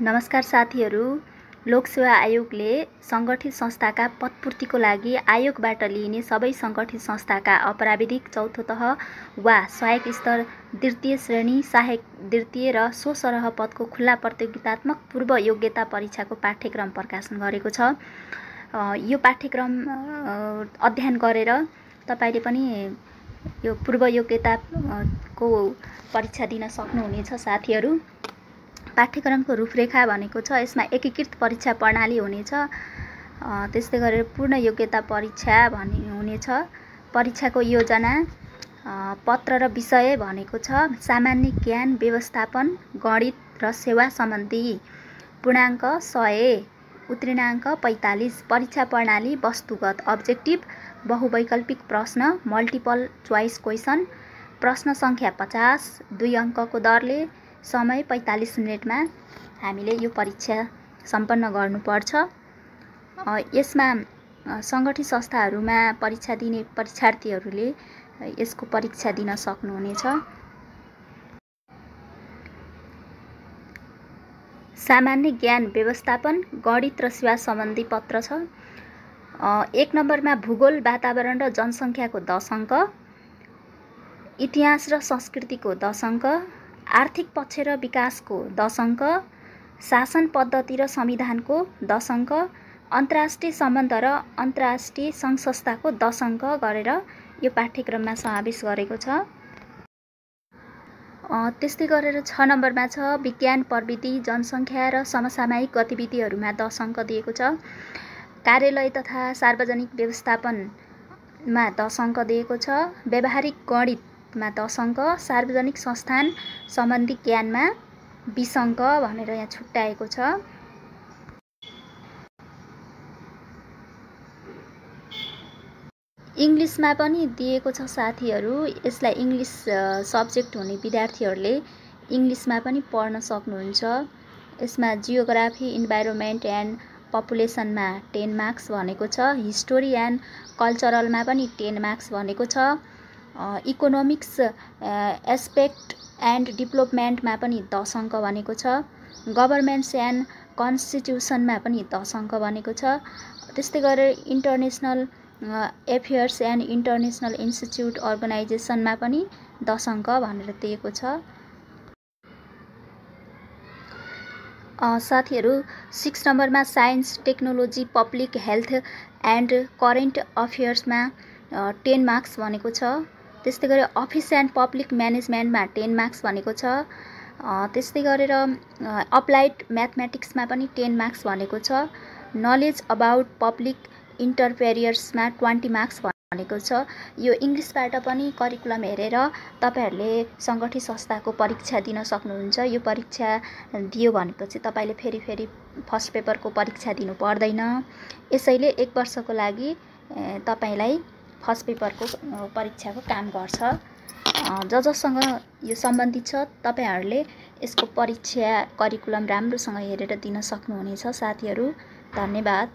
नमस्कार साथीहरू। लोकसेवा आयोगले सङ्गठित संस्थाका पदपूर्तिको लागि आयोगबाट लिइने सबै सङ्गठित संस्थाका अपराविधिक चौथो तह वा सहायक स्तर द्वितीय श्रेणी, सहायक द्वितीय र स्वसरह पदको खुल्ला प्रतियोगितात्मक पूर्व योग्यता परीक्षाको पाठ्यक्रम प्रकाशन गरेको छ। यो पाठ्यक्रम अध्ययन गरेर तपाईले पनि यो पूर्व योग्यताको परीक्षा दिन सक्नुहुनेछ साथीहरू। पाठ्यक्रमको रूपरेखा भनेको छ यसमा एकीकृत परीक्षा प्रणाली हुनेछ। त्यस्तै गरेर पूर्ण योग्यता परीक्षा भन्ने हुनेछ। परीक्षाको योजना, पत्र र विषय भनेको छ सामान्य ज्ञान, व्यवस्थापन, गणित र सेवा सम्बन्धी। पूर्णाङ्क 100, उत्तीर्णाङ्क 45। परीक्षा प्रणाली वस्तुगत अब्जेक्टिभ, बहुवैकल्पिक प्रश्न, मल्टिपल चोइस क्वेसन, प्रश्न सङ्ख्या 50, 2 अङ्कको दरले, समय 45 मिनेटमा हामीले यो परीक्षा सम्पन्न गर्नुपर्छ। यसमा सङ्गठित संस्थाहरूमा परीक्षा दिने परीक्षार्थीहरूले यसको परीक्षा दिन सक्नुहुनेछ। सामान्य ज्ञान, व्यवस्थापन, गणित र सेवा सम्बन्धी पत्र छ। 1 नम्बरमा भूगोल, वातावरण र जनसङ्ख्याको 10 अङ्क, इतिहास र संस्कृतिको 10 अङ्क, आर्थिक पक्ष र विकासको 10 अङ्क, शासन पद्धति र संविधानको 10 अङ्क, अन्तर्राष्ट्रिय सम्बन्ध र अन्तर्राष्ट्रिय सङ्घ संस्थाको 10 अङ्क गरेर यो पाठ्यक्रममा समावेश गरेको छ। त्यस्तै गरेर 6 नम्बरमा छ विज्ञान, प्रविधि, जनसङ्ख्या र समसामयिक गतिविधिहरूमा 10 अङ्क दिएको छ। कार्यालय तथा सार्वजनिक व्यवस्थापनमा 10 अङ्क दिएको छ। व्यावहारिक गणितमा 10 अङ्क, सार्वजनिक संस्थान सम्बन्धी ज्ञानमा 20 अङ्क भनेर यहाँ छुट्याएको छ। इङ्ग्लिसमा पनि दिएको छ साथीहरू। यसलाई इङ्ग्लिस सब्जेक्ट हुने विद्यार्थीहरूले इङ्ग्लिसमा पनि पढ्न सक्नुहुन्छ। यसमा जियोग्राफी, इन्भाइरोमेन्ट एन्ड पपुलेसनमा 10 मार्क्स भनेको छ। हिस्टोरी एन्ड कल्चरलमा पनि 10 मार्क्स भनेको छ। इकोनोमिक्स एस्पेक्ट एन्ड डेभलपमेन्टमा पनि 10 अङ्क भनेको छ। गभर्मेन्ट्स एन्ड कन्स्टिट्युसनमा पनि 10 अङ्क भनेको छ। त्यस्तै गरेर international affairs and international institute अर्गनाइजेसनमा पनि 10 अङ्क भनेर दिएको छ। साथीहरू 6 नम्बरमा science, technology, public health and current अफेयर्समा 10 मार्क्स भनेको छ। त्यस्तै गरेर अफिस एन्ड पब्लिक म्यानेजमेन्टमा 10 मार्क्स भनेको छ। त्यस्तै गरेर अप्लाइड म्याथमेटिक्समा पनि 10 मार्क्स भनेको छ। नलेज अबाउट पब्लिक इन्टरफेयर्समा 20 मार्क्स भनेको छ। यो इङ्ग्लिसबाट पनि करिकुलम हेरेर तपाईहरूले सङ्गठित संस्थाको परीक्षा दिन सक्नुहुन्छ। यो परीक्षा दियो भनेपछि तपाईँले फेरि फर्स्ट पेपरको परीक्षा दिनु पर्दैन। यसैले 1 वर्षको लागि तपाईँलाई फर्स्ट पेपरको परीक्षाको काम गर्छ। जससँग यो सम्बन्धित छ तपाईहरूले यसको परीक्षा करिकुलम राम्रोसँग हेरेर दिन सक्नुहुनेछ साथीहरू। धन्यवाद।